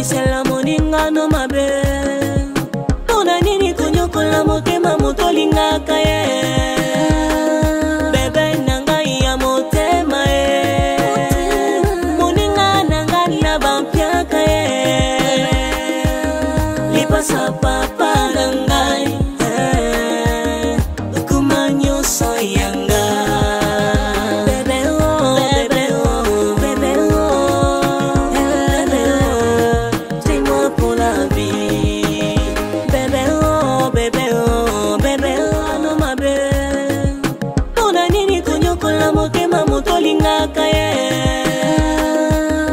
Kokanisela moninga no mabe. Mpona nini konyokola motema moto olingaka ye? Bebe na ngai ya motema ye, moninga na ngai na bampiaka ye, lipasa papa na ngai eh, okoma nyonso ya nga. Bebe oh, bebe oh, bebe oh, bebe oh, t'es-moi pour la vie. Bebe oh, bebe oh, bebe oh, no mabe. Mpona nini konyokola motema moto olingaka ye?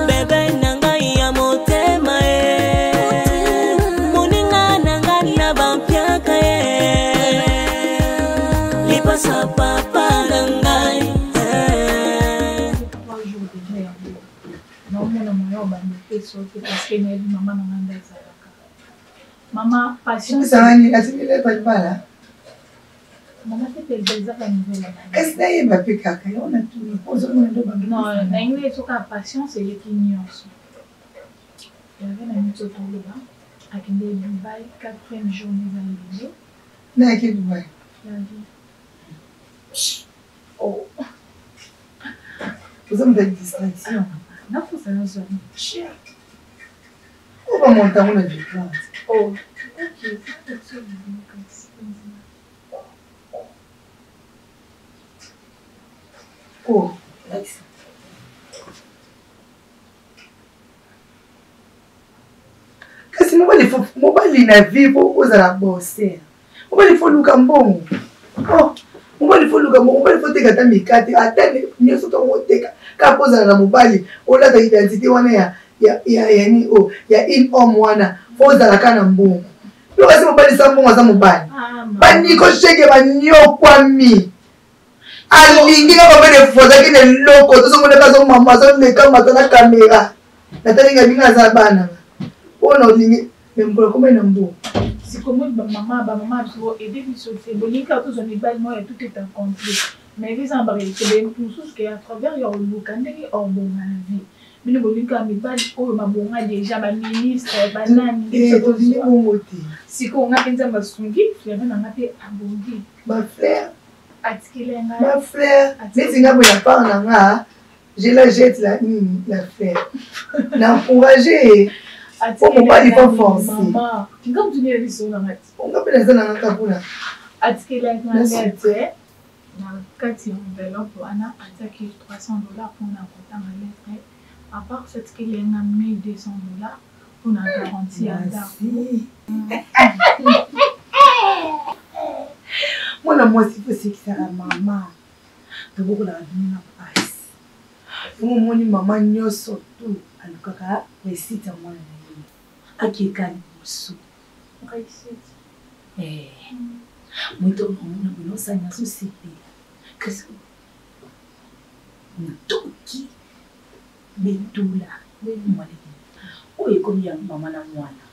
Bebe na ngai ya motema ye, moninga na ngai na bampiaka ye, lipasa papa na ngai eh. 3 jours déjà yango naomona moyen obanda epeso te, parce que nayebi mama na ngai nde azalaka mama Patience. Esangani atindi lettre libala. Mama te te, ezaka nouvelle na ngai. Kasi nayeba mpe kaka yango natuni po ozomona nde obanda. Non, nalingi esoka Patience eleki nyonso. Yave na miso toloba akende Dubai, quatrième journée eza lelo. Nayaki Dubai. Flavie. Oh. Oza moto ya distraction. Nakosa nazwa. Oyo bamonta yango na victoire. Oh, ok. Oh, lakisa. Kasi mobali mobali na vie po ozala bosser, mobali faut luka mbongo. Oh, mobali faut luka mbongo, mobali faut teka ata mikate, ata nyonso ntongo oteka kaka mpo ozala na mobali, olata identité wana ya nini oyo ya une homme wana, faut ozala kaka na mbongo. Yo kasi mobali sa mbongo aza mobali. Ah, mama. Baniko sheke banyokwami, alingi kaka mpe defo azalaki na eloko, tozomonaka azomama azomeka mata na kamera, natalinga binga aza bana oyo na olingi me mokolo akomai na mbongo. Sikoyo bamama biso aide biso te, bolingi kaka tozwa mibali moko ya tout est accompli, mais eza na baréalité mosusu ke à travers ya koluka ndenge obonga na vie. Bino bolingi kaka mibali oyo babonga déjà, baministre, banani. Tolingi bongo te. Sikoyo nga mpe Nzambe asungi, Flavien na nga mpe abongi. Bafleur. Atikeli nga. Bafleur neti nga boye, na part na nga, je la jette la nini, la fleur na encourage po mobali faut forcer. Nga motu nini biso na nga ti. Nga mpe naza na nga kaka mpona Atikelaki nga lettre. Na kati ya enveloppe wana atiaki 300 $ mpona kotanga lettre. À part ça, atikeli nga 1200 $ mpona garantie ya ndako. Mwana mwasi mpo esekisaka mama, tobokolaka bino na mpasi. Yango omoni mama nyonso tu alukaka réussite ya mwana na ye, akeka liboso. Réussite. Moto omona boye osani azosepela, kasi motoki betula mwana oyo ekomi ya mama na mwana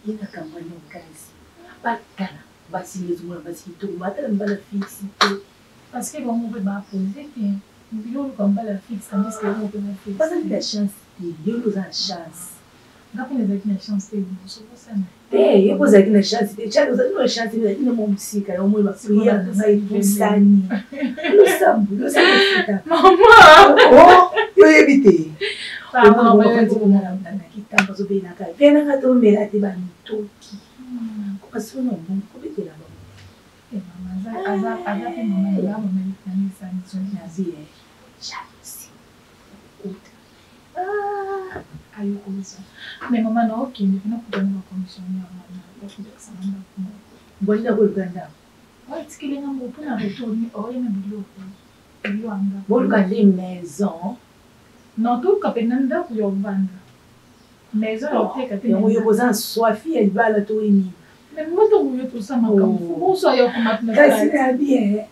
ye na kampani makasi. Batala basi nde ozomona basi kitoko, batala mibala fixe te. Parce que bango mpe bapose te, yo oluka mobali fixe tandis que bango mpe bafixe. Bazali na chance te, yo nde oza na chance. Nga mpe nazalaki na chance te liboso, bosana. Te, ye mpo ozalaki na chance te, chance ozalaki na chance te, ezalaki na mwa mosika yo moi baprière na ngai epusani, losambo losambo efuta. Mama. Oh, yo oyebi te na kitambo azobelaka venaka tomela te bamitoki kasi wana mbongo kobetela bango. Aza mpe mama na mama nabi jalousie okuta. Ayokolisa mais mama na okende mpena kutana bacommissionnaire wana bakobekisanga ndako moko. Mbwani nakoluka ndako. Etikeli nga moko mpona retourne oye na biloko biloko ya ndako. Boluka nde maison. Non, toluka mpenza ndako ya ovanda, maison ya oteka te. Yango yo koza swafi ya libala to nini? Mais moto boye tosala makambo bonso ya komata. Kasi na bien,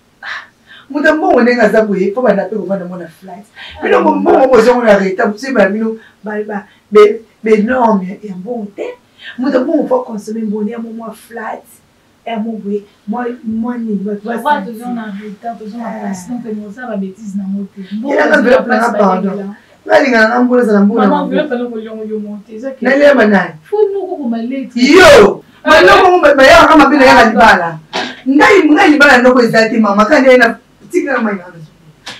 moto mbongo ndenge aza boye mpo banda mpe kovanda mona flat, bino mbongo bozongo na reta bozoyebana bino benorme ya mbongo te. Moto mbongo faut consommer mbongo ya mwa flat ya mo boye mwa nini. Toza na retard, toza na pasi, donc osala babétise nango te. Elanga enveloppe nanga, pardon. Nalingana na mbona ezala mbona. Nalema nani? Yo! Maloko bayaka mabe na yaka libala. Ngai ngai libala ndoko eza te mama kandi na tikala mai na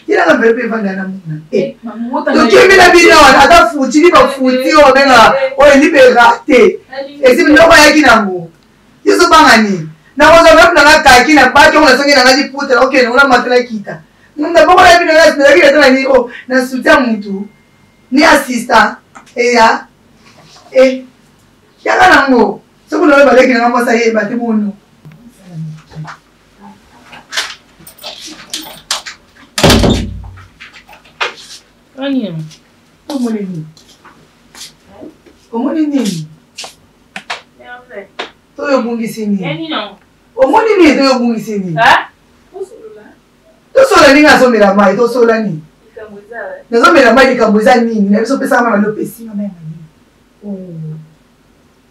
yelaka mpe mpe evanda na mona eh. tokembela bino wana ata futi liba futi oyo babenga oyo libera te esi biloko ayaki nango yo ozobanga nini nakozwa mpe nanga kaki na baki yango nasongi nanga liputa nakokende ngo namata nakita nabokola bino nazalaki nata na nini o na soutien mutu ni assistant eya e yaka nango soki nayo baleki nanga mwasi ayeba te bono. Omoni nini? Omoni nini? Toyo obungisi nini? Omoni nini? Toyo obungisi nini? Tosola ndenge azomela mai, tosola nini? Nazomela mai, likambo eza nini? Na biso opesaka mai, bando opesi nga mai ya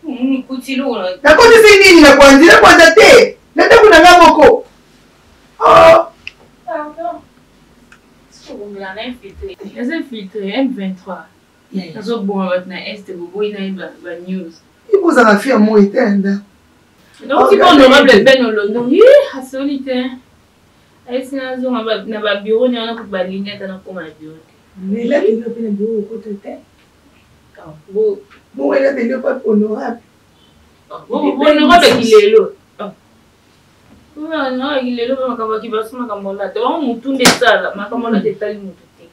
nini? Nakotisi nini na kwanzi? Na kwanza te, na ndako na nga moko. Oh. Eza infiltré M23. Azoboma bato na Est, boboyi na ye ba news. Ikozala fi ya moi te nda. Donc si honorable Ben Olondo, hi asoli te. Ayesi nazonga na ba bureau ni wana kutu balingi ata nakoma na bureau te. Lela bino pe na bureau okota te. Bo bongo ela bino pa honorable. Honorable kilelo. Lelo makambo ya kibasu, makambo olata bango mutu nde esala makambo olata etali mutu te.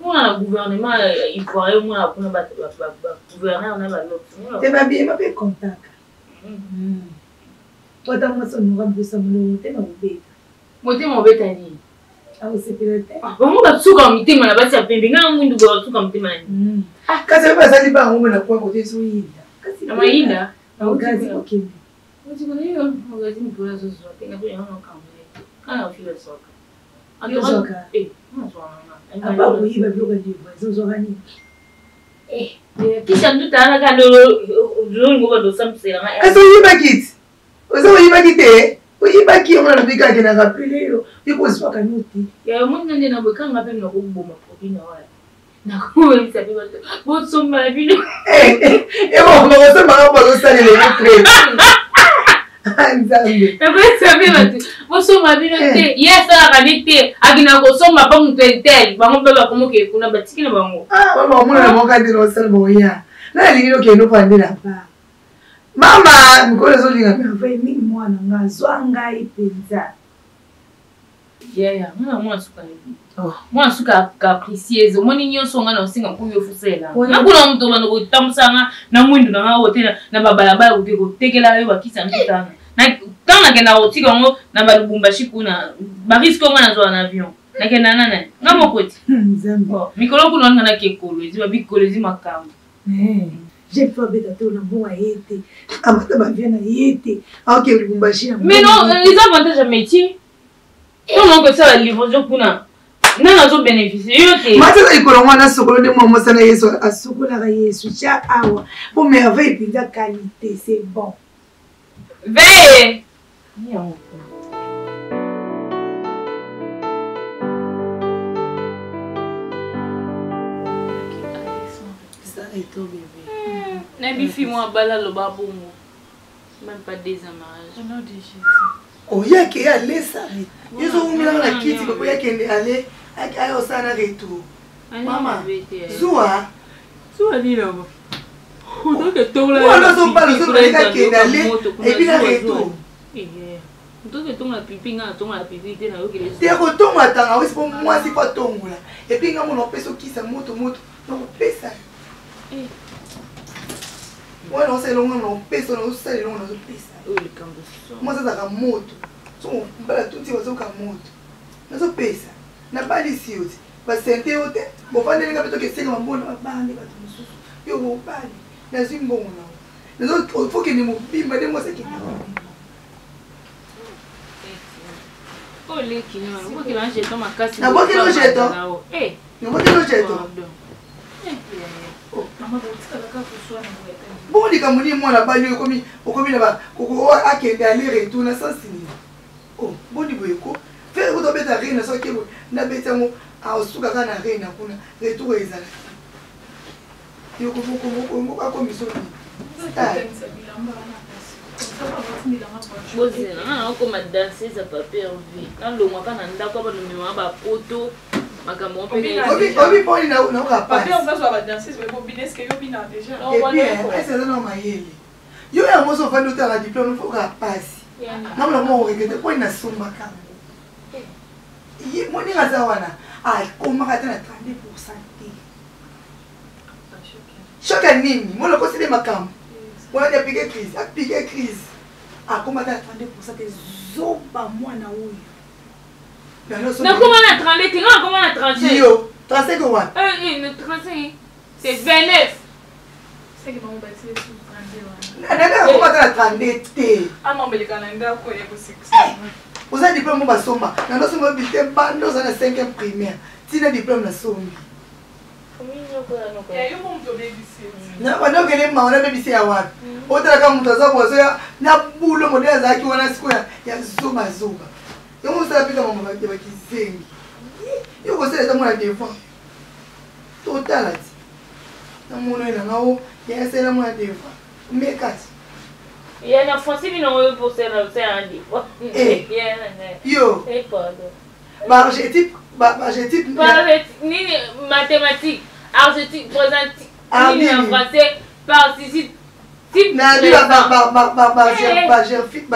Mona na gouvernement ivoirien, omona kuna bagouverneur na balobi te babiyema mpe contaka po ata mwasi honorable osa molongo motema kobeta. Motema obeta nini? Akosepela te. Bango basuka mitema na basi ya pembe, ngai na mwindu boye basuka motema na nini? Kasi oyo bazali bango mona kwa kote ezoyinda. Na mayinda. Gazi okende. Apa koyiba biloko ya livraison, ozwaka nini? Kasi oyibaki ti oza oyibaki te, oyibaki yango nalobi kaka na rapele yo ekozwaka no te. Omoni nde na boye mpe nakoboma produit na wana, nakoyebisa mpe bato bosomba na bino. Bakosomba bazosalela yo tre Nzambe. Nakoyebisa mpe bato bosomba bino te, ye asalaka ne te, akenda kosomba mpa moto intel, bango mpe bakomokee kuna batiki na bango. Bamona moko ande na osala boya na alingi okende ofande na ba mama mikolo ezolinga merveille mingi mwana nga zwa ngai mpenza. Yaya mwana, mwana suka na bi mwana suka capricieuse, omoni nyonso nga na osenga mpo yo fusela nakuna moto bando kotambusa nga na mwindu na nga oyo te na babalabala kote kotekela yo bakisa ntutana ntango nakenda kotika yango na balubumbashi kuna, bariske nga nazwa na avion, nakenda na nani? Nga moko ti mikolo kuna wana nake Kolwezi, babi Kolwezi makambo. J'ai pas beta to na mbongo ye te, amata bavia na ye te, aoke Lubumbashi. Mais non, eza avantage ya métier. Ntango okosala livraison kuna, nani azobénéficie? Yo te. Mati aza likolo mwana asokolo nde mwa mwasi na Yesu asukolaka Yesu tya awa po merveille mpenza qualité, c'est bon. Veye. Nayebi fi mwa bala aloba bongo, même pas 2 ans mariage. Au nom de Jésus. Oyake ye alesari ezowumelaka na kiti bako yakende ale aya osala na retour mama zuwa. Zuwa nini yango? Wana ozobala ozobala akende ale et puis na retour. Ntoki etongola pipi, nga natongola pipi te, nayokeli. Te, kotongola tangawisi mpo mwasi mpo atongola et puis nga mona opesa okisa moto moto nakopesa yo wana osala elongo na opesa wana osala elongo nazopesa. Mwasi azalaka moto, so mbala tuti bazoka moto nazopesa nabalisi yo te, basente yo te, bovandelinga mpe tokesenga bambona babande bato mosusu yo bobali nazwi mbongo nango fokende mobimba nde mwasi akende mobimba. Nabwakeli jeton, nabwakeli jeton. Bongo likambo nini mwana bali okomi okomi na akende aller retour na sens nini? Boni boye ko fere kuta obeta reine, soki nabeti yango aosuka kaka na reine kuna, retour ezala. Yo akomisa nini? Bozela nga nakokoma danseuse ya papier vie, nalongwaka na ndako abanomemaka bapoto makambo. Obi poni naoka pasi eza na mayele yo yango so ofandi otala diplome oka pasi ngamona koma koregretter poni nasombaka yango. Moninga aza wana akomaka ata na 32 % te. Choc ya nini? Mwana okoseli makambo wana, apike crise, apike crise, akoma ata na 32 % te. Zoba mwana oyo. Nakoma na 32 te, nga nakoma na 35. Yo 35 wana? 35, c'est 29. Nani akoma ata na 32 te? Oza diplôme mo basomba, nando osomba bite bando oza na 5e primaire, ntina diplôme nasombi banda okende mawa nabebisi ya wapi? Otalaka moto aza boazoya na bulo modele azalaki wana sikoyo ya zobazoba. Yango osala mpe kama ya bakizengi. Yo kosala eza mwana devoir totala ti namona oyo nanga o yasala mwana devoir mekati. Ya na français bino oyo posela osala devoir. Yo baarchétype, baarchétype. Nini, mathématique, archétype présent nini en français, participe. Nayebi bagertype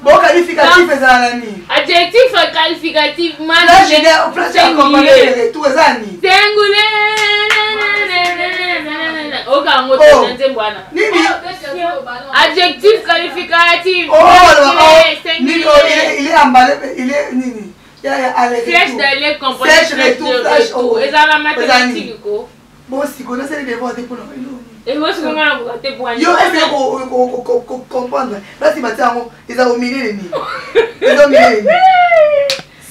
bo qualificatif ezala na nini? Adjectif qualificatif. Flash accompagné de retour eza nini? Singulier okango na nzembo wana. Nini? Adjectif qualificatif. Oh, nini, il est emballé, il est nini? Flèche d'aller comprendre. Flèche retour, flèche. Ezala mathématique ko. Bon, sikoyo nasali devoir te mpona yo. Ese comprendre place batia yango eza ominene nini, eza ominene nini?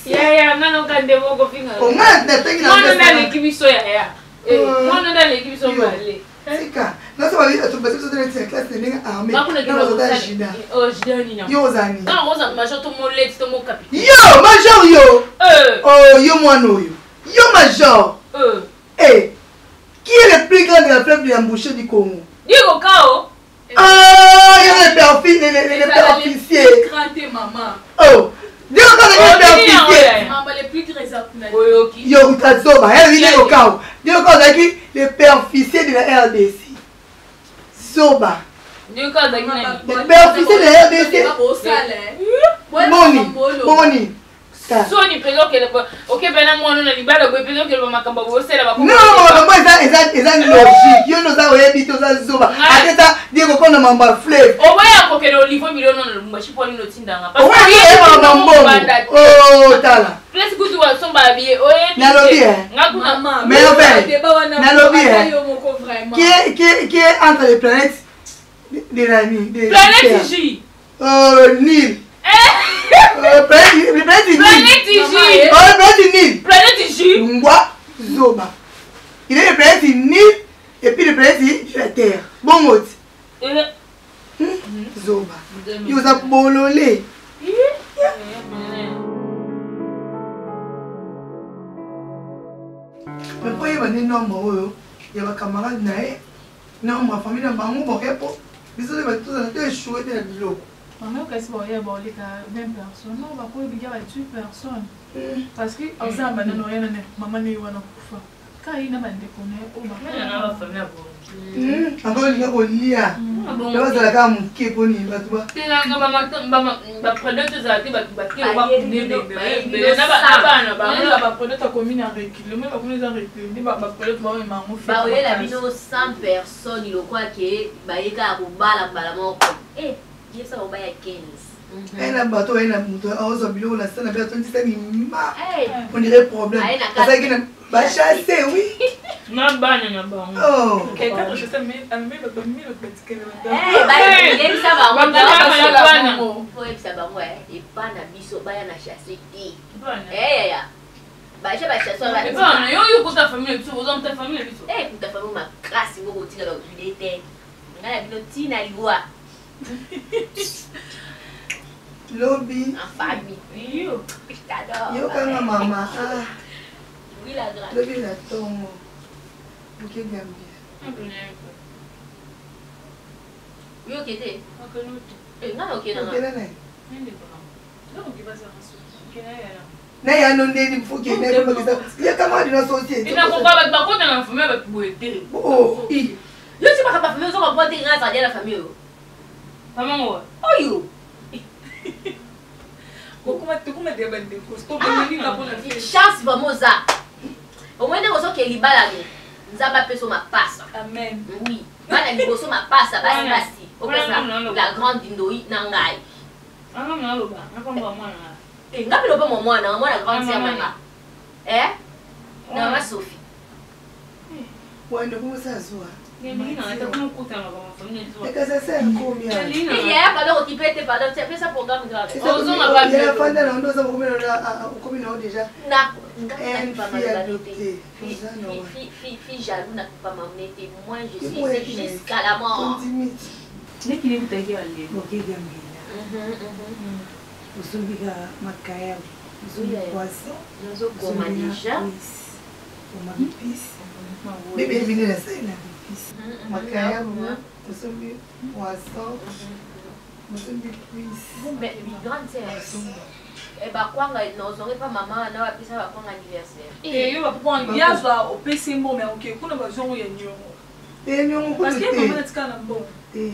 Yaya, nga noka nde moko finga. Onga natangi. Mwana nde aleki biso, yaya, mwana nde aleki biso male. Tika naso basi biso neti ya classe na ndenge armée nazota jida. Yo oza nini? Major to moleti to mokapitaine? Yo major, yo oh, yo mwana oyo, yo major. Eh, qui est le plus grand de la fleuve de l'embouchure du Congo? Diego Kao. Ah, il y a les perfis, les officiers. Oh, Diego Kao, les officiers. Yo, Utazoba, elle Diego Kao. Diego Kao, c'est le père-officier de la RDC. Zoba. Le père-officier de la RDC. Boni, boni. Soni mpenza okende okebana mwana na libala boye mpenza okende makambo bosala. Non, makambo eza logique. Yo noza oyebi te, oza zoba. Ateta Diego kona mambo ya fleuve. Oboya kokende olivo miliono na Lubumbashi mpo nini otindanga? Oyeba mbongo, tala. Place kutu wasomba biye oyebi. Nalobi merveille, nalobi qui est entre les planètes de la nuit. Planète J. Nil. Planète Nil. Planète J. Oh, planète Nil. Planète J. Ngwa zoba. Il est le planète Nil et puis le planète de la Terre. Bongo ti. Zoba. Yo oza bolole. Mais po yeba nde nombre oyo ya bacamarade na ye, nombre ya famille na bango boke, po biso nde bato tozala to échoué te na biloko. Mama, kasi baoya baoleka 20 personnes, non, bakoyebika ba 8 personnes, parce que oza banano oya nane mama ne wana kufa ka ye na bandeko na ye oyo. Ango olinga kolia na bazala kaka moke mponi bato ba Baproduit ezala te, bato bana. Baproduit akomi na recul, moi bakomi eza recul nde baproduit baomema yango. Baoyela bino 100 personnes lokwa ke baye kaka kobala mbala moko, yebisa kobaya 15. Aye na bato, aye na moto aozwa biloko na sa na be atondisa mima, on dirait problème azalaki na bachasse, oui. Na bana na bango. Oh. Yebisa bango, oyebisa bango epa na biso baya na chasse te, yaya baja bachasse. Yo yo kota famille na biso, oza muta famille na biso. Kuta famille makasi moko otikala ovide te, ngai na bino ntina liwa. Lobi. En famille. Yo. Je t'adore. Yokanga mama, ah. Oui, la grande. Lobi na tongo. Boke Gambia. Yo okende? Eh, nga na okenda nga. Okenda nani? Na yano ndeni mfuke na yebakisa ya kamadi na société. Inakoka bato bakota na famille bato boye te. Oh, i. Yo ti makambo ya famille ozo comprendre te nga azali na famille oyo. Famille ngo. Oyo. Tokoma deya bandeko tokoninga mpona chance vraiment oza omoi ndenge ozoke libala no nzambe apesa mapasa. Amen. Oui, bana liboso mapasa basi basi opesa la grande ndoi na ngai. Nga mpe loba mwa mwana mwana grande sœur na nga eh na ma Sophie. Wanda kumasa zuwa. Ekasa komi. Yeah, pardon, okipe te, pardon, tu as ça programme grave. Fanda na ndo za komi na komi na déjà. Na une fille adoptée. Fille, fille, fille jaloux n'a pas m'emmener moi je suis ici jusqu'à la mort. Neti utaki wale. Boke Gambia. Ozobika makaya, ozobi poisson. Nazokoma déjà. Oma bipisi. Bebe ebini na sali na bipisi. Makayabu, osombi poisson, osombi cuisse. Mais grande sœur. Bakwanga nozongi pa mama na bapesa bakwanga anniversaire. Eh yo bakwanga yazwa opesi mbongo mais oke kuna bazongo ya nyongo. Te nyongo kutu te. Parce que mama natika na mbongo. Te.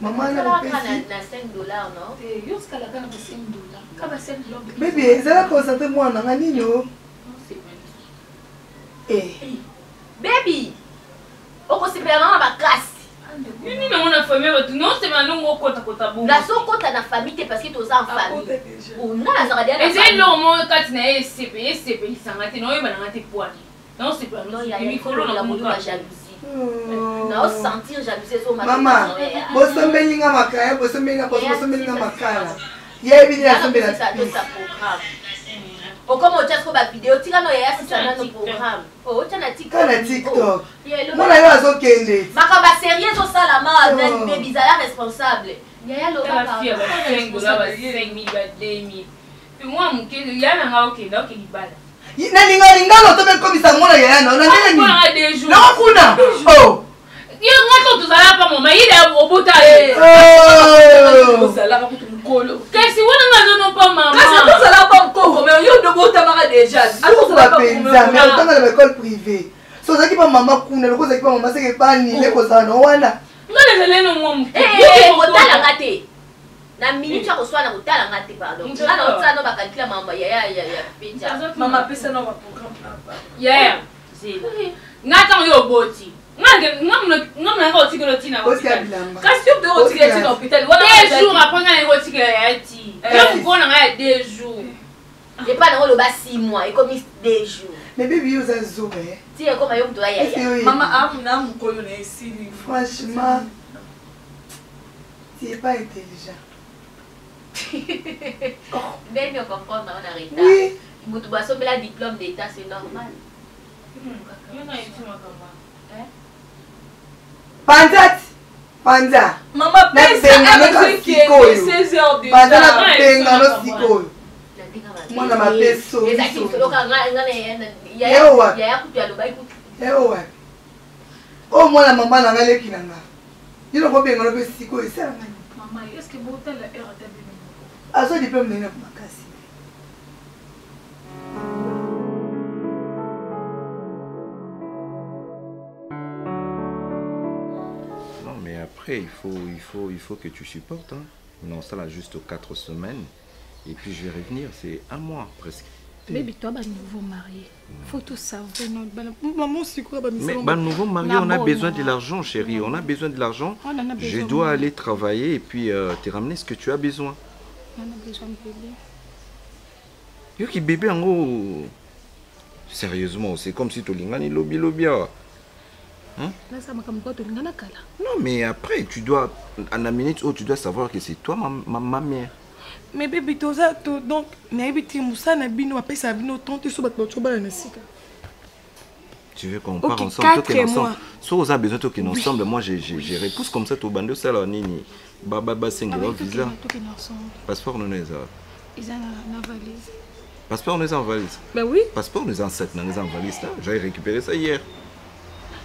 Mama na bopesi na 5 dollars non? Te yo tikalaka na 5 dollars. Kaba 5 dollars. Bebe ezala concentré mwana nga nini o? Eh. Baby, okosepela nanga makasi. Nini nango na famille bato nosema ndongo okotakota bongo. Nazokota na famille te parce que toza en famille. Nga nazalaka deja na Eza eloko moko kati na ye esepe esepelisanga te naoyeba nanga te pwani. Naosepela mikolo na molimo jalousie. Naosentir jalousie ezomata. Mama, bosombeli nga makaya, bosombeli nga poso, bosombeli nga makala. Yebi nini asombela. Programme. Okoma otya siko bavideo tika no yaya sisa nano programme otya na tiktok na tiktok mwana yo azokende makambo ya serie ezosalama bebi zala responsable yaya lobaka mwa moke ya nanga okenda oke libala nalinga lingala oto bekomisa mwana yaya na na ndenge nini nako kuna oh yo nga to tozala pa mama ye da obota ye ozalaka kutu mokolo kasi wana nga azono pa mama kasi tozala pa mokoko mais yo nde obotamaka déjà azoba mpenza mais otanga na baekole privé so ozalaki pa mama kuna loko ozalaki pa mama seke banile kozala na wana nga nazali no mwa moke kotalanga te na minute ya koswana kotalanga te pardon nga na otala no bakalikila mama ya ya ya penza mama pesa na ba programme yaya nga ntango yo oboti nga munanga otikela otina kasi yo mpe otikela tina hôpital deux jours après nga yango otikela ya ti yo mokolo na nga ya deux jours epa nango oloba 6 mois ekomi 2 jours mais baby yo oza zoba ti ekoma yo moto ayaya mama amuna mokolo na esili franchement tu es pas intelligent. Ndenge ocomprendre on a retard. Oui. Moto basombela diplôme d'état, c'est normal. Panza panza. Mama pesa sikoyo. Panza na bengano sikoyo. Mwana mabe soki. Ezaki soloka nga nga na ya ya kutu alobaki kutu. Ewa. Oyo mwana mama na nga leki na nga. Yo nakobengana mpe sikoyo esala nga nini? Mama, est-ce que botala heure ata bino moko? Azwa diplôme na ye na makasi. Non, mais après, il faut que tu supportes. Hein. Non, ça là, juste 4 semaines. Et puis je vais revenir, c'est un mois presque. Baby, toi, bah, nouveau marié. Faut tout savoir. Non, maman, c'est quoi, bah, Mais bah, nouveau marié, on a besoin de l'argent, chérie. On a besoin de l'argent. Je dois aller travailler et puis te ramener ce que tu as besoin. On a besoin de bébé. Yo qui bébé en gros. Sérieusement, c'est comme si tu lingani lobi lobi. Hein? Non, mais après, tu dois, à la minute où tu dois savoir que c'est toi ma mère. Mais baby, toza to donc nayebi te mosala na bino bapesaka bino temps te so bato bato bala na sika. Tu veux qu'on part ensemble, tokende ensemble. So oza besoin tokende ensemble, moi je repousse comme ça tobandi osala nini basengela visa. Tokende ensemble. Passeport nono eza eza na valise. Passeport nous en valise. Ben oui. Passeport nous en sac, nous en valise. J'avais récupéré ça hier.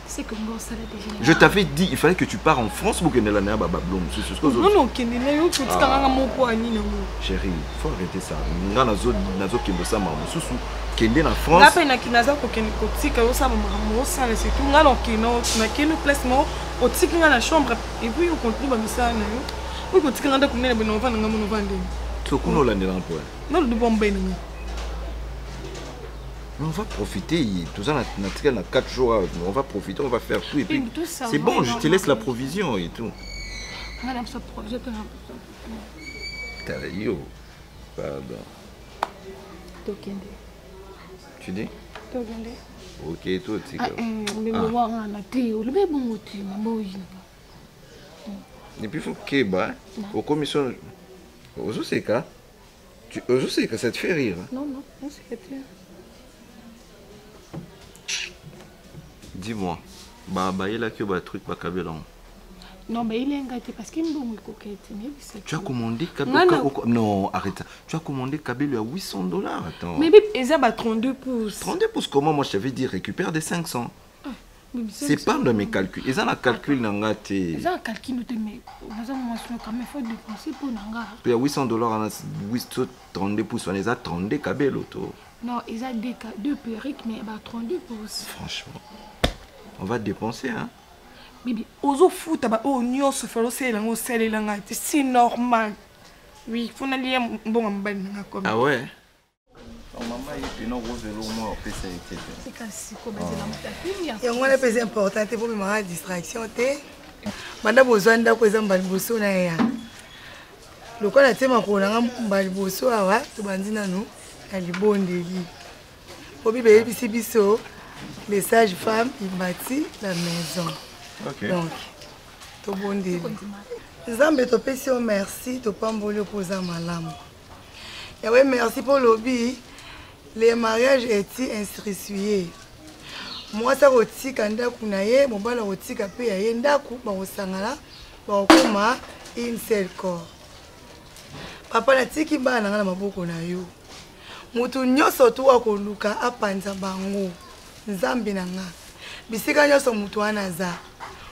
C'est que moi, ça l'a déjà. Je t'avais dit, il fallait que tu pars en France pour que nous l'année à Bablom. C'est ce que Non, non, kende na yo kotika nga moko ani na ngo. Chérie, faut arrêter ça. Nga nazo nazo kende ça ma mususu. Kende na France. Nga pe na kinaza kokende kotika yo sala makambo osala c'est tout. Nga na okende na kende place moko otiki nga na chambre et puis ocontinue ba misala na yo. Oyo kotika nga ndako nene bino ovanda nga mono ovanda ndeni. So kuna olandela mpo. Non, le bon ben nga. Mais on va profiter, tout ça, on a 4 jours, on va profiter, on va faire tout. Et puis, c'est bon, je te laisse la provision et tout. Yo, pardon. Tu dis Ok, toi, tu ah, Et puis, il faut que, bah, au commission, aux OCK, tu, aux OCK, ça te fait rire. Hein? Non, non, non, c'est Dis-moi, bah, bah, il a que bah, truc, bah, kabela. Non, mais il est engagé parce qu'il me coquette. Tu as commandé Kabelo. Non, arrête ça. Tu as commandé Kabelo à 800 dollars. Attends. Mais ils ont 32 pouces. 32 pouces, comment Moi, je t'avais dit, récupère des 500. Ah, c'est pas dans mes calculs. Ils ont un calcul dans la tête. Ils ont un calcul, mais nous avons quand même faut dépenser pour nanga. Puis à 800 dollars, 32 pouces, on les a 32 Kabelo. Non, ils ont deux perruques, mais bah, 32 pouces. Franchement, on va dépenser, hein. Bibi, ozofuta ba oyo nyonso falo osalela yango osalela ngai te c'est normal oui fo nalia mbongo ya mobali na nga comme ah ouais mama ye pena okozela omwa opesa ye te yango wana mpe eza important te mpo memaka distraction te banda bozwa ndako eza mbala liboso na ya lokola natie makolo na nga mbala liboso awa tobandi nanu na libondeli po bible eyebisi biso les sages femmes ils bâtit la maison okay. donc tobondeli nzambe topesi yo merci topamboli yo mpo oza malamu yawe merci mpo olobi le mariage eti instruie mwasi akotika ndako na ye mobali akotika mpe ya ye ndako bakosangana bakokoma une seule corps papa natiki bana na ngai na maboko na yo Moto nyonso tu akoluka apanza bango. Nzambe na nga. Bisika nyonso moto wana aza.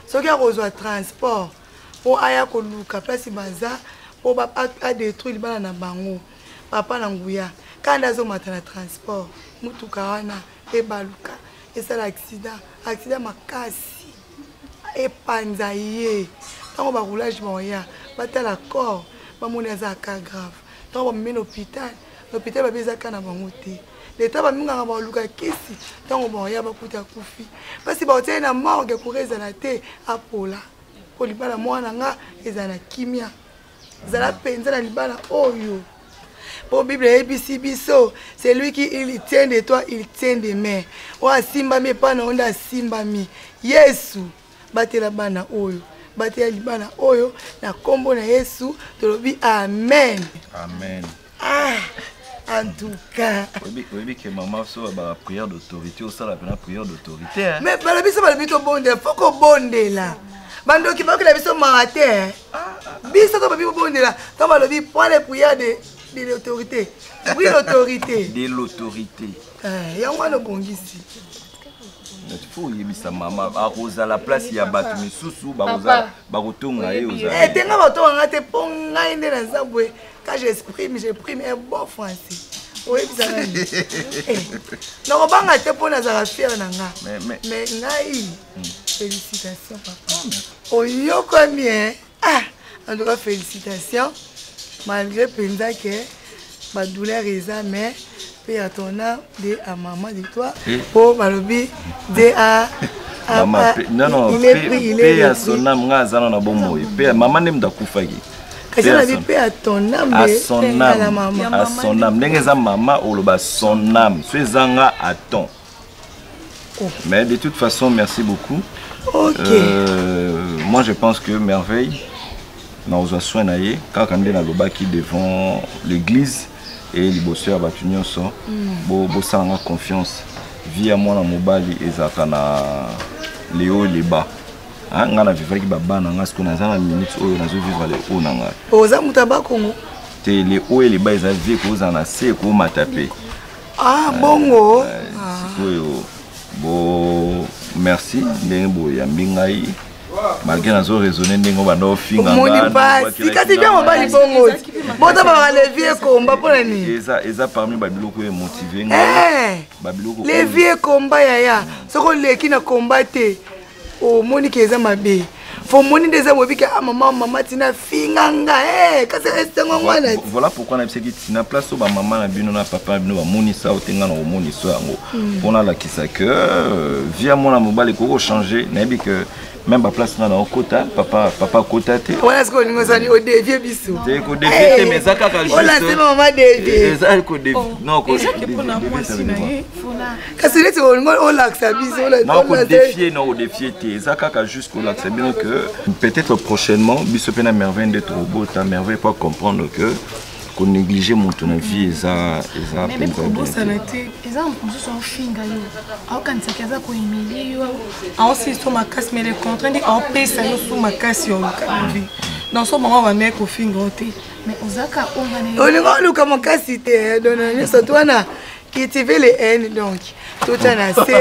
Soki akozwa transport mpo aya koluka place baza mpo adetruire libala na bango. Papa na nguya kanda azomata na transport motuka wana ebaluka esala accident accident makasi epanza ye ntango baroulage baoya batala corps bamoni aza cas grave ntango bamemi na hôpital na hôpital babi eza ka na bango te leta bamingaka baluka kisi ntango baoya bakuta akufi mpasi baotia ye na morgue kura ezala te apola mpo libala mwana nga ezala na kimia zala mpenza na libala oyo mpo bible eyebisi biso celui qui il tient de toi il tient de main oyo asimbami epai na yo nde asimbami yesu batela bana oyo batela libala oyo na nkombo na yesu tolobi amen amen ah en tout cas oyebi ke mama so ba prière d'autorité osala mpena prière d'autorité mais balobi so balobi tobondela fo kobondela bandoki bayokela biso mawa te biso to babi bobondela to balobi point les prières de, de l'autorité oui l'autorité de l'autorité eh, yango wana obongisi fo oyebisa mama akozala place ya bato misusu bakotonga ye eh, te nga batonga nga te mpo ngai nde naza boye quand j'exprime j'exprime un bon français oyebisa nani eh, nakobanga te mpo nazala fiere na nga mais ngai hmm. félicitation papa ah, oyokami e ah en tout cas félicitation malgré mpenza ke badouleur eza mais mpe ya ton âme de à maman de toi mpo balobi de a mpe ya son âme nga aza na bomoi mpe mama nde moto akufaki kasi alobi mpe à ton âme à son âme à son âme ndenge eza mama oloba son âme so eza nga à ton oh. mais de toute façon merci beaucoup okay. euh, moi je pense que merveille nakozwa soin na ye kaka nde nalobaki devant l'église e liboso ya bato nyonso mm. bosala nga confiance vie ya mwana mobali ezalaka na leo leba ah, nga na vivaki babana nga sikoyo naza na minute oyo nazo vivre le haut na ngai oza moto ya bakongo te le haut et le bas eza vie ekozala na se ekomata mpe. Ah bongo. Sikoyo bo merci ndenge boyambi ngai malgré nazo raisonner ndenge obanda ofinga omoni pasi kasi bien mobali bongo bota baka levier komba mpo na nini eza eza parmi babiloko oyo emotive ngai eh, babiloko levier komba yaya soki oleki na komba te omoni ke eza mabe fo omoni nde eza boyebi ke ah mama mama tina finga nga eh, kasi esengo yango wana voilà pourquoi nayebisaki tina place oyo bamama na bino na papa na bino bamonisa yo te ngai na komonisa yango mpo nalakisa ke euh, vie ya mwana mobali ekoki kochange nayebi ke même baplace nga na okota papa papa akota te wana sikoyo olingi osani odevie biso te kodevie te mais eza kaka olase mama devie eza kodevie oh, non kasi neti olingi olakisa biso non kodefie non kodefie te eza kaka juste kolakisa bino que peut-être prochainement biso mpe na merveille nde tokobota merveille po comprendre que konégliger moto na vie eza eza mpenza te eza moto mosusu aofinga yo aokanisaki aza kohumilie yo aosilisa makasi mais le contraire nde aopesa yo su makasi ya oluka na vie dans so bango bandaki kofinga yo te mais ozaka ongana olingi oluka makasi te dona nyonso to wana cultiver les haines donc totya na se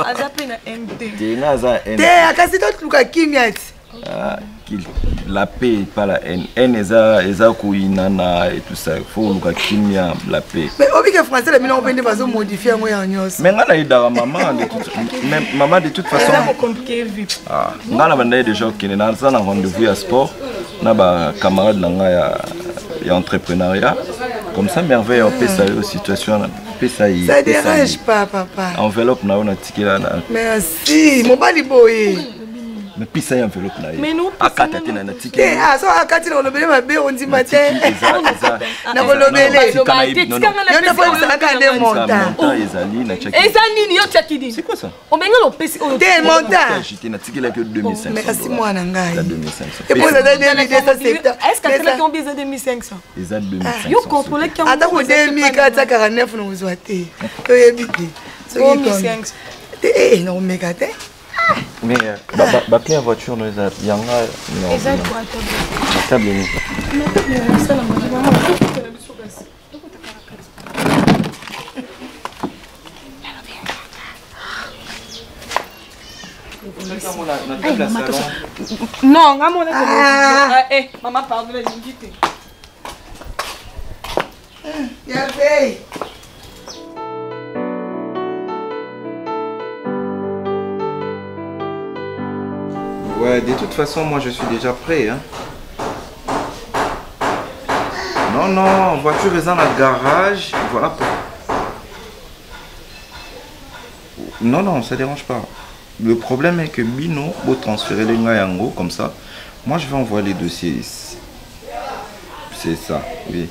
aza mpe na haine te te nga aza haine te kasi toluka kimia ti ah, la paix pas la haine haine eza eza koyinana et tout ça faut oluka kimia la paix mais obike français na bino mpe nde bazomodifie yango ya nyonso mais nga nayedaka mama de toute mais mama de toute façon ah, nga na bandaki déjà okende naza na rendez-vous ya sport na bacamarade na nga ya, ya entrepreneuriat comme ça merveille opesa yo situation wana pesa ye ça dérange pas papa enveloppe na yo natikela na merci mobali boye mais pesa ye enveloppe na ye akata te na natiki te ah, so akati na kolobele mabe ondima te na kolobele yo nde fo ebisalaka nde montant ezali na eza nini yo tiaki nini c'est quoi ça obenga lopesi oyo te montant agité natikelaki yo 2500 merci mwana ngai epoza eza 2270 est-ce que asalaki yango eza 2500 eza 2500 yo contrôle ata ko 2449 na kozwa te toyebi te soki te eh, nakomeka te mais euh, baclé ya voiture no eza yanga eza table nini Non, nga mona ah. Eh, maman pardon nalingi te. Merveille. Ouais, de toute façon, moi je suis déjà prêt. Hein. Non, non, voiture est dans le garage. Voilà. Non, non, ça dérange pas. Le problème est que Bino, pour transférer les yango comme ça, moi je vais envoyer les dossiers ici. C'est ça, oui.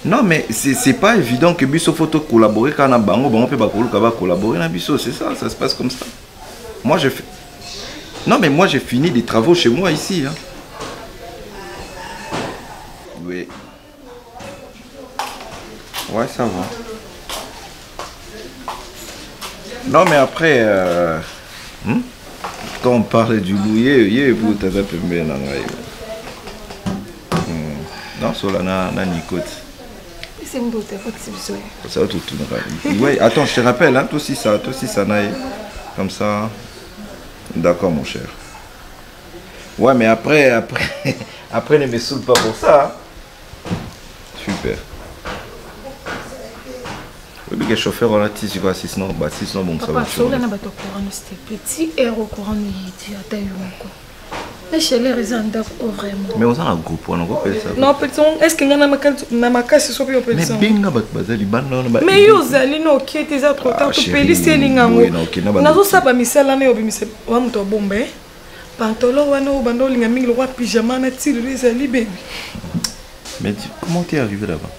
Non, mais c'est pas évident que Biso faut collaborer quand on a bango, bango peut pas collaborer na Biso, c'est ça, ça se passe comme ça. Moi je fais. Non, mais moi j'ai fini des travaux chez moi ici. Hein. Oui. Ouais, ça va. Non, mais après, euh, hmm? quand on parle du louyer, il y a Non, sur la na, na Nicote. Ça va tout tout. Ouais, attends, je te rappelle, hein, toi aussi ça, toi aussi ça naï. Comme ça. D'accord, mon cher. Ouais, mais après, après, après, ne me saoule pas pour ça. Hein. Super. oyebi ke chauffeur wana ti sikoyo asisi na basisi na bongisa papa sola na bato ya courant s'il te plaît ti heure au courant noyedi ata yo moko na chaleur eza ndako o vraiment mais oza na groupe wana okopesa non petit est ce que ngai na makasi soki opesa mais benga bato baza libanda wana mais yo ozali na okie te eza trop tard topelisi elinga yango nazosala bamisala na yo obimisa wa moto abomba e pantalon wana oyo banda olinga mingi lokwa pyjama na ti lelo ezali bebi mais comment t'es arrivé là-bas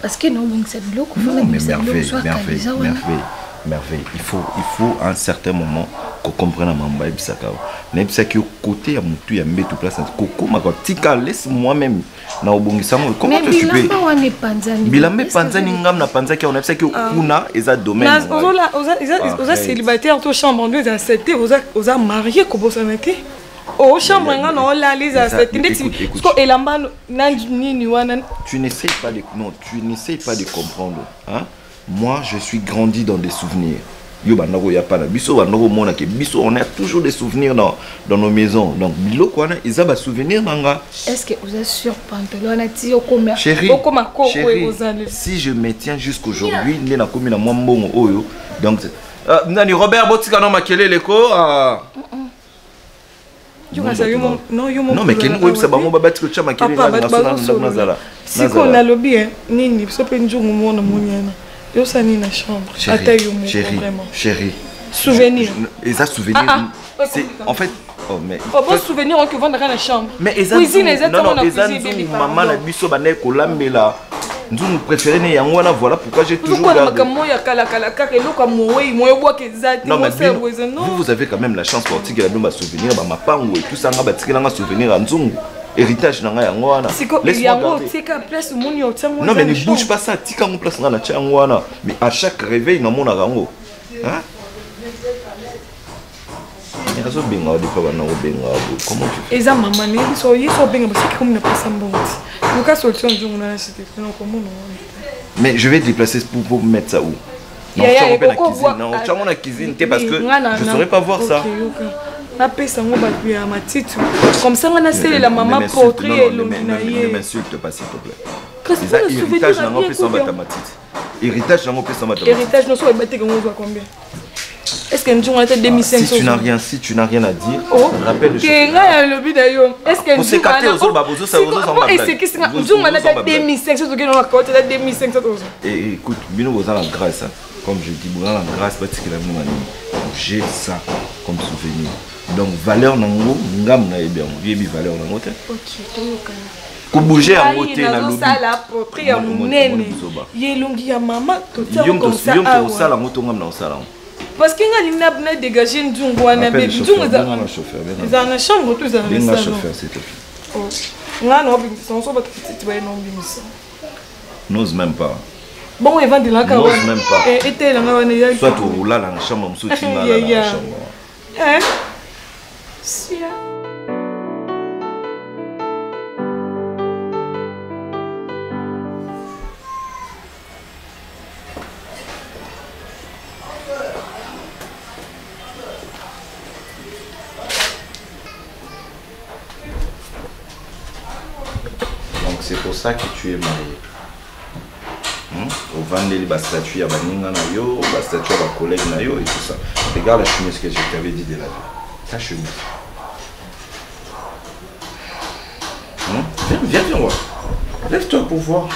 parce que naobongisa biloko non mais merveille merveille merveille merveille il faut il faut à un certain moment kocomprendre mambo ayebisaka yo nayebisaki yo kote ya motu ya mbetu place kokomaka tika laisse moi même na obongisa yango comment tu peux wana epanzani bilamba epanzani ngam napanzaki yango nayebisaki yo ah. kuna eza domaine oza célibataire to chambre ndo eza sete oza marié kobosana te. O chambre nga na olala ezala sete ndeti siko elamba na nini wana. Tu n'essayes pas de non, tu n'essayes pas de comprendre, hein? Moi, je suis grandi dans des souvenirs. Yo banda koya pa na biso, banda komona ke biso on a toujours des souvenirs dans nos maisons. Donc biloko wana eza ba souvenirs na nga. Est-ce que oza sur pantalon wana ti okoma Chérie, okoma koko chérie, ekozala? si je me tiens jusqu'aujourd'hui nde nakomi na mwa mbongo oyo. Donc nani Robert, botika no makelele ko ah. Yo kasa yo mo non, yo mo. Non, mais kende koyebisa bango babati kotya makelele. Papa, na bato ngaso na ndako bazosolola. nazala. Sikoyo nalobi e nini, biso mpe nzungu mona moniana yosala nini na chambre? Ata yo moko. Chérie, vraiment. Chérie. Souvenir. Eza souvenir. Ah, ah. C'est en fait, oh, mais Oh, bon souvenir oki ovandaka na chambre. Mais eza cuisine nzungu- eza non, ntango non, na eza cuisine nzungu ebebi. mama na biso bandaki kolambela, nzungu préféré ne yango wana. Voilà pourquoi j'ai toujours ozokola gardé. makambo oyo ya kalakala kaka eloko ya mowei moyo obwaka eza te. Non, mais mosala bino, boye eza vous, non. vous avez quand même la chance kotikela bino basouvenir, bamapango et tout ça. Nga batikelanga souvenir ya nzungu, héritage na ngai yango wana. Siko Laisse-moi yango garder. otieka place omoni otiango. Non, mais ne bouge pas ça. Tika yango place nga na tia yango wana. Mais à chaque réveil namonaka yango. Hein? Mais azobenga wa depa bana kobenga wa boye. Comment tu fais? Eza mama nayebi so ye so obenga basaki komi na pesa mbongo ti luka solution nzungu na nasite na komona wana. Mais je vais déplacer pour mettre ça où? Non, Ya, ya, tiango mpe na ekoko cuisine. bwa- Non, tiango na cuisine te parce que Nga je saurais pas voir ça. Ok, yoka. Napesa yango bato ya matiti comme ça nga nasalela Ne mama m'insulte- portrait non, ya non, ne elongi na ne ye. m'insulte pas, s'il te plaît. Kasi Eza mpona souvenir héritage nango ya opesa bien. bato ya matiti. Héritage nango opesa bato ya matiti. Héritage nyonso oyeba teke ngo ozwa combien? Est ce que nzungu ata 2500? Si tu n'as rien, si tu n'as rien à dire, Oh. rappelle le Ke chauffeur. ngai alobi na yo est ce que Kosekate, ozoloba, ozosa po bablague. esekisinga nzungu wana ata Ozosa bablague. 2500 tokende na kaote ata 2500 tozwa. Et écoute, bino boza na grâce, hein. Comme je dis, boza na grâce, batikela bino banini. J'ai ça comme souvenir. Donc valeur nango, ngam na yebi yango, yebi valeur nango te. Ok, toyokana. Kobouger yango te na lobi. Nazosala portrait ya Moni- moni monene bizoba. ye elongi ya mama totia Yo comme moto ça yo moto awa. osala yango to ngam na osala yango. Parce que nga alingi na dégage nzungu wana. Appelle le Bebi chauffeur, nzungu benga na chauffeur, benga. ezala na chambre to ezala na Benga salon? chauffeur, s'il te plaît. Oh. Nga na obimisa ngo so bato titi baye na obimisa. N'ose même pas. Bongo evandelaka. N'ose même pas. Etelanga wana eza. Soit olala na chambre mosusu, tingala Yeah, na yeah. chambre. Eh? Sia. Donc c'est pour ça que tu es marié. Ovandeli bastatut ya baninga na yo, bastatut ya bacollègue na yo et tout ça. Regarde la chemise que je t'avais dit de laver. Ta chemise. Viens, viens, viens voir. Lève-toi pour voir.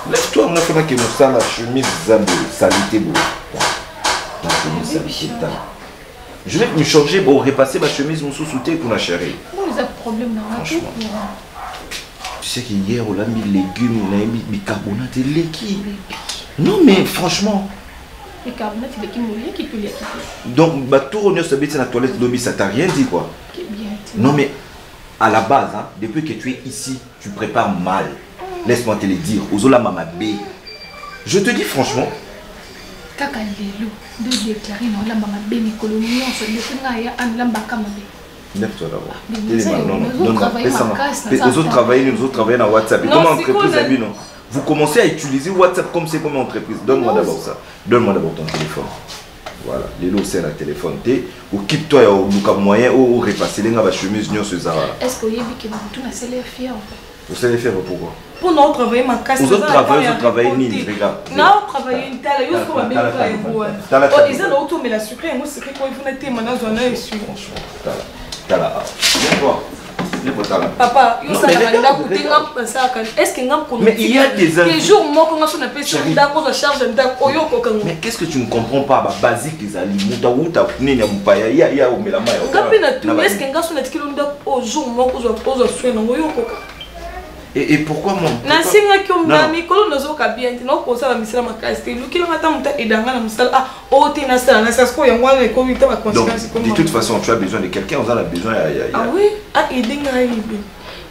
Lève-toi, on a fait que ça, la chemise zambe, salité beau. La chemise salité, ta. Je vais me changer, bon, repasser ma chemise, mon sous-souté qu'on a chéri. Bon, eza problème na nga te. Franchement. Tu sais qu'hier, on a mis légumes, on a mis bicarbonate et leki. Non, mais franchement. Bicarbonate eleki moliaki toliaki te. Donc, bah, tout rognon se met dans la toilette, Domi, ça t'a rien dit, quoi. Ke bien te. Non, mais à la base, hein, depuis que tu es ici, tu prépares mal. Laisse-moi te le dire. Ozola Mama B. Je te dis franchement, Kaka lelo nde déclare na olamba mabe mikolo nyonso depuis ngai ya analambaka mabe. Lève-toi d'abord. Mais Téléma, ça, non, non, nous non, non, travaillons laisse-moi. en casse, Mais ça, aux autres ça. travailler, nous autres travailler dans WhatsApp. Et Non, comme c'est entreprise, quoi, Abi, non. Vous commencez à utiliser WhatsApp comme c'est comme entreprise. Donne-moi Non, d'abord ça. Donne-moi d'abord ton téléphone. Voilà. Lélo, c'est la téléphone. T'es, occupe-toi, au luka moyen, au repasser les gars, la chemise, nous, ce Zara. Est ce que oyebi ke babutu nasala ya fièvre? Vous allez faire pourquoi? Mpona otravaille makasi. Aux autres travailler, aux autres travailler, nini, regarde. Na otravaille ntala yo soko Tala, babengaka tala, yango wana. tala, tala. Oh, eza na otomela sucre yango sucre ko ifuna tema nazwa na esu. Franchement, tala, tala. Viens voir. Viens voir, tala. Papa yo Non, mais osalaka regarde, ndako te regarde. nga nasalaka est ce que nga mokolo Mais il y a des te jour moko nga so napesi yo Chérie. ndako ozwa charge ya ndako oyo okokango. Mais qu'est-ce que tu ne comprends pas? Bah, basique, les amis. Mouta, outa, nini, mupaya, ya, ya, omela, maya. Nga mpe na tuni Na est ce que nga so natikeli yo ndako o jour moko ozwa soin nango oyo okoka? Et pourquoi moi Nasengaki yo Non, na non. mikolo nazoyoka bien te nakosala misala makasi te elukelanga ata moto edanga na mosala ah oyo te nasala nasala sikoyo yango wana ekomi te Donc, baconséquence. de toute façon, tu as besoin de quelqu'un, on en a besoin. Ah oui, aide ngai be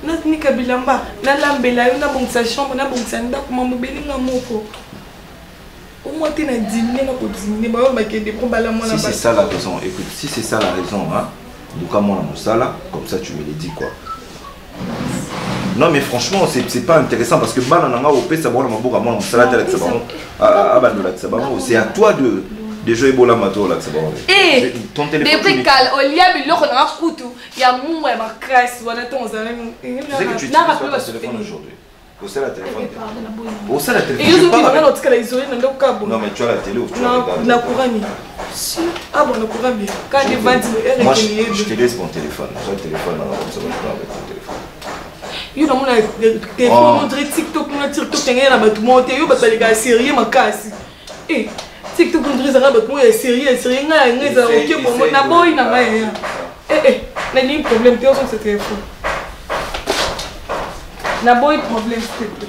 nanika bilamba nalambela yo nabongisa chambre nabongisa ndako mambo ebelinga moko. Au moins te na diminuer na ko diminuer ba oyo bakende po bala mwana Si c'est ça la raison, écoute, si c'est ça la raison, hein, luka mwana mosala, comme ça tu me le dis quoi. Non mais franchement, c'est pas intéressant parce que bana nanga opesa bango na maboko ya mwana mosala te alakisa bango abanda olakisa bango, c'est à toi de de jouer bola mato olakisa bango. Eh, ton téléphone depuis kala olia biloko nanga kutu ya mungwa ya makasi wana ntango ozala Tu sais que tu utilises pas ton téléphone aujourd'hui. Osala téléphone. Osala téléphone. Et yo zoki na otikala isolé na ndako kabo. Non mais tu as la télé ou tu regardes. Na courant ni. Si ah bon na courant bien. Quand les ventes Moi je, je te laisse mon téléphone. J'ai le téléphone là comme ça je avec mon téléphone. Yo na mona téléphone montre TikTok na TikTok tengela na bato moko te yo bato baleka sérieux makasi. Eh TikTok montre ezalaka bato moko ya sérieux sérieux ngai ngai ezala oke bongo na boyi na ngai. Eh eh nalingi problème te ozongisa téléphone. Naboyi problème s'il te plaît.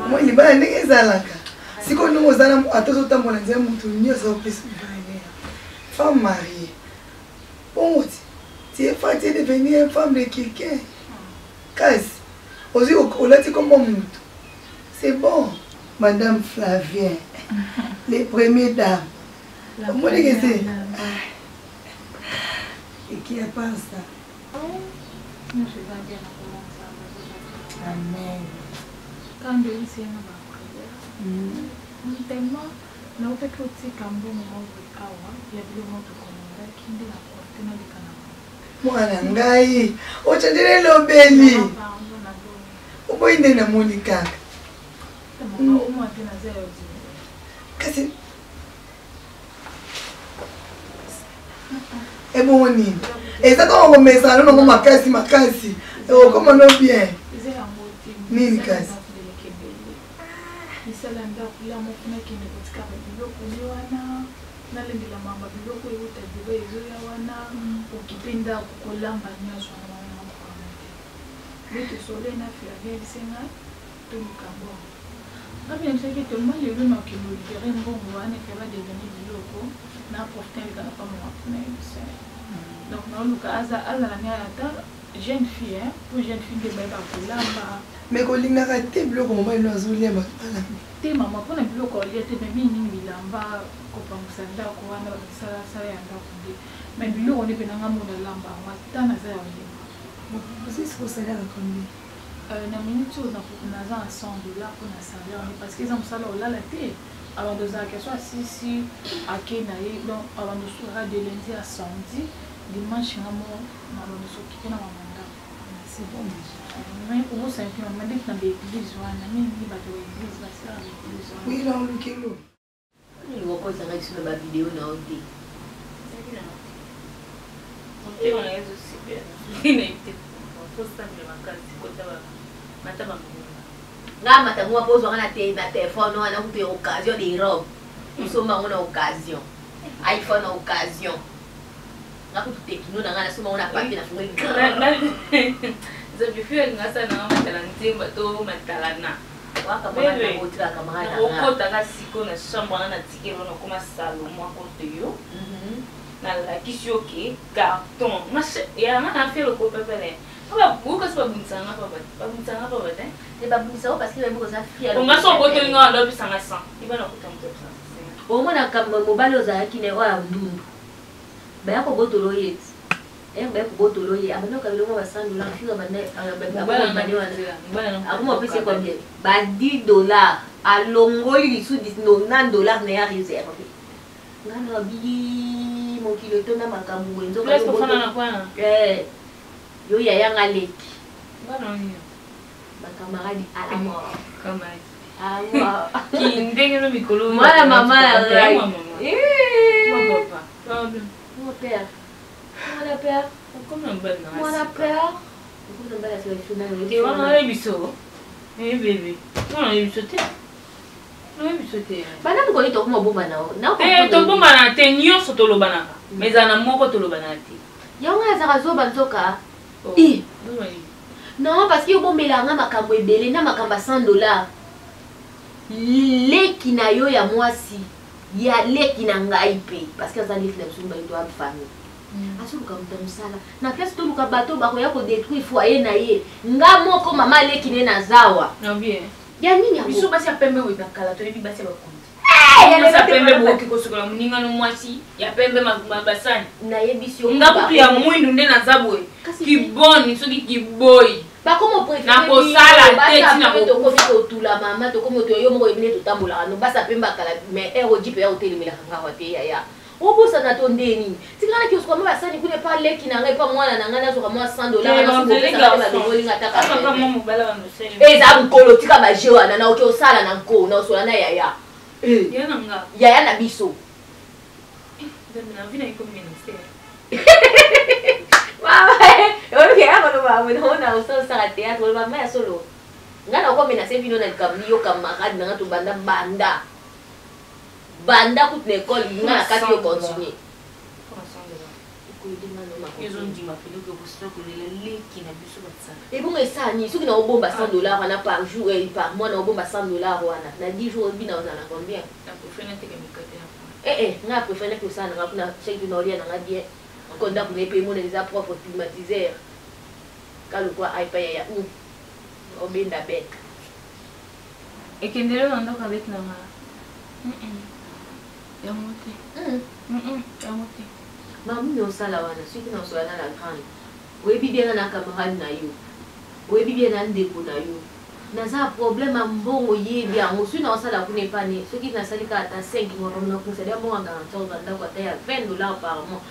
Moi libala ndenge ezalaka sikoyo ndenge oza ata ozotambola nzela moto nyonso opesa valeur femme mariée bongo ti tu es femme tu es devenue une femme de quelqu'un kasi ozwi olati kombo moto c'est bon madame Flavien les premiers dames omoni ke se et qui a pas ça amen quand oyisenga ba prière tellement nautaki otika mbongo moko awa ya biloko moko tokomandaki nde na profite naleka na mwana ngai ochanjela elobeli oboyi nde namoni kaka kasi ebongo nini eza kaka komesana no nango makasi makasi okoma no bien nini kasi misala ndako ya moko nakende kotika babiloko nde wana nalendela mamba biloko euta dubai ezoya wana okipe ndako kolamba nyonso wana wana nakokanga te nde tosole na flavie abisenga toluka mbongo Ngabi nayebisaki tellement lelo na okende olibere mbongo wana efe ba devenir biloko na profite naleka na pamba mapona yebisa ye donc naoluka azala ne ata jeune fille hein po jeune fille nde bayeba kolamba mais kolingaka te biloko mobali no azolia bato balambi te mama mpona biloko olia te me mingimingi bilamba kopangusa ndako wana bamisalasala ya ndako nde me biloko nde mpe nanga mona lamba yango ata naza ya kolemba osisi kosalaka combien Euh, na minute oyo naza na 100 dollar mpo na salaire ne parce que eza mosala olala te abanda ozalaka so asisi ake na ye donc abanda osukaka de lundi à samedi dimanche nga mo nabanda sokipe na mama ndako c'est bon déjà mais obosani te mama ndeti na baeglise wana mingi bato ya baeglise basalaka baeglise wana oui na olukelo Olingi okotisa ngai lisusu na ba video na yo te. Motema na yezo sibela. Nayebi te tosambela makasi kota mata bangonga. Nga mata ngonga mpo ozwanga na te na telefone wana kutu ya occasion de robe. Osomba yango na occasion. iPhone na occasion. Nga kutu tekino na nga nasomba yango na papier na fungoli. Nzambe fio alinga asala nanga matala nzemba to matalana. Okotaka sikoyo na chambre wana natikeli wana okoma salomo à cause de yo mhm. nalakisi yo ke carton yanga na fe loko pepele okasi babundisaka nga papa babundisaka nga papa te te babundisa yo parce que bayebi koza fia onga so obotoli nga wana obisanga 100 ibana okuta moto obisanga omonaka mobali ozalaki na oyo ya ndundu baya kobotola oye ti Heure baye kobotolo ye abanda kokabela ngo ba 100 dollars fille abanda abanda wana akoma opesi ye combien ba 10 dollars alongoli lisu 90 dollars na ya réserve nga na bi mokili etonda makambo boye nzoka eh, yo yaya nga leki bakamaradi à la mort ndenge no mikolo mwana mama na ngai mon père Mwana père. Okomi na mobali na Mwana père. Okomi na mobali ya sika nani Te wana oyebi biso. Eh bébé. Wana oyebi biso te. Oyebi biso te. Bana mokoli tokoma bombana. Te tobombana te nyonso tolobanaka. Mais ezala na moko tolobanaka te. Yango azalaka zoba nzoka. Oh. Eh. Non, parce que obombelaka nga makambo ebele na makambo ya 100 dollars. Leki na yo ya mwasi ya leki na ngai mpe parce que aza leki na biso mibale to famille. Azoluka moto ya mosala na place, toluka bato bakoya kodétruire foyer na ye. Nga moko mama aleki ne nazawa ya nini yango? Biso basi ya pembe oyo na kala toyebi basi ya bakonzi. Eh, ya pembe bokoki kosokola moninga no mwasi ya pembe basani. Nayebisi yo. Nga kutu ya mwindu nde naza boye. Kiboni soki kiboyi. Bakoma. Nakosala te ntina. Tokomi kotula mama, tokomi oto yo moko oyebi nde totambolaka no basa pembe akala, mais ere oji mpe ya otelemelaka ngawa te. Yaya, obosana to nde nini? Tikala kiosuka ma basani kuna epa leki na ngai, epa mwana na ngai, nazwaka mwa 100 $. Balongolinga ataka eza mokolo. Tika baje wana na oke osala na nko na osola na yaya. Eh, ya na nga. Yaya na biso. Nzambe na vie na ekomi ministère. Oyoki ya koloba ona osala théâtre, oloba ma ya solo. Ngai nakomena se bino na likambo yo camarade nanga, tobanda banda banda kutu na ekole, ngai na kati yo continue. Ezondima peloko ekosila kolela leki na biso batisaka. Ebongo esala nini soki naobomba 100 $ wana par jour, par mois naobomba 100 $ wana na 10 jours, oyebi naozala na combien? Na préfère nateka mikate na Eh eh, ngai préfère naki osala nanga kuna chaque jour, naolia nanga bien encore, ndako na ye mpe emona eza propre, climatiseur kalokwa aipa yaya u obenda bec. Ekendele na ndako aleki na nga yango te. Yango te. Mamini osala wana soki naosola na la grande, oyebi bien nga na camarade na yo, oyebi bien na ndeko na yo, naza problème ya mbongo, oyebi yango. Soki naosala kuna epane, soki nasali kaka ata 5 mois, nakosalia mbongo ya garantie, ozwa ndako ata ya 20 $ par mois.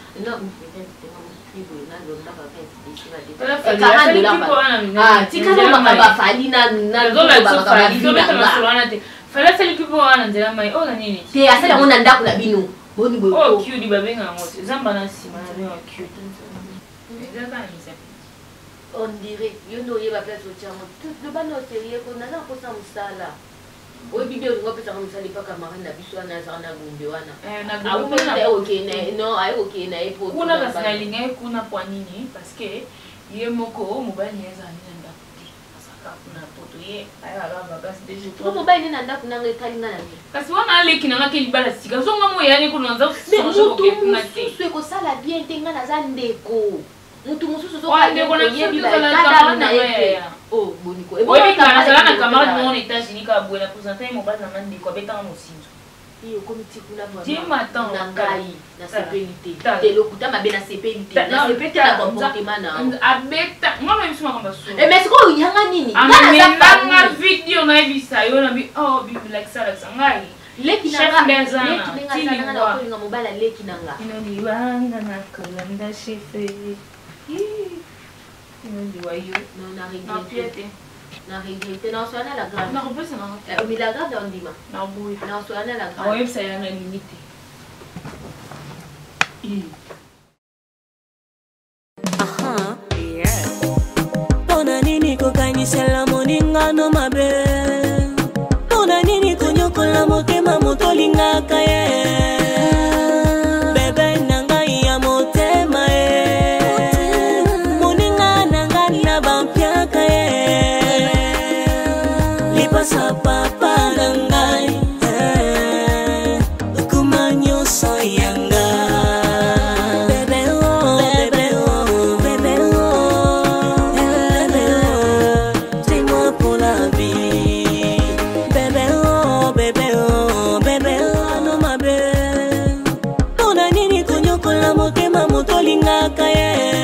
Non, tikala makambo afali. Fali asali mpo wana nzela mai oyo na nini? Te, asali yango na ndako na bino. Boni boye? Oyo qd babenga yango te, zamba na nsima na benga qd, eza kaka na misapi. On dirait yo nde oyeba place otiango. Loba na oserie ko naza kosa mosala, oyebi bien olinga opesaka mosala epa camarade na biso wana azaka na Gombe wana. Non, aye kokende na ye po kuna. Kasi nalinga ye kuna po nini? Parce que ye moko mobali na ye ezala nini na ndako te, azalaka kuna poto, ye ayaka vacances deux jours. Po mobali nde na ndako nanga etali nga na nini? Kasi wana aleki nanga ke libala sika zonga mo eyani kuna naza. Mais mutu mosusu ekosala bien te, nga naza ndeko mutu mosusu. Ndeko na biso. Ozoyebi tozala bakadame camarade na na ye ngai te. ya. Oh, boniko? Oyebi ka nazala na camarade moko na États-Unis kaka boye, na présente ye mobali nanga, ndeko abetanga mosinzo. Okomi ti kuna. Ti matin. Na ngai nasepeli te. Tala. Te, lokuta mabe, nasepeli te. Nasepeli te na comportement na yo. Abeta nga na biso makambo ya solo. Mais sikoyo yanga nini? Nga naza Amelanga famille. video, nayebisa yo na bi oh bilakisa lakisa ngai. Leki na Chef nga nde aza na, leki ndenge aza nanga na ti liwa. kolinga mobali aleki na nga. Inoliwanga na kolanda chef inoliwa yo. Non, na napia regrette te. Na regrette, na oswana la grande. Nakopesa nanga te. Mais la grande ondima. Naboya. Na oswana la grande. Akoyebisa ya na lingi te. Mpona nini kokanisela moningano mabe? Mpona nini konyokola motema moto olingaka ye? Bebe na ngai ya motema ye, moninga na ngai na bampiaka ye, lipasa papa na ngai eh, okuma nyonso yanga. Bebe oh, bebe oh, bebe oh, bebe oh, c'est moi pour la vie. Bébé oh, bébé oh, bébé oh, no mabe. Mpona nini konyokola motema moto olingaka ye?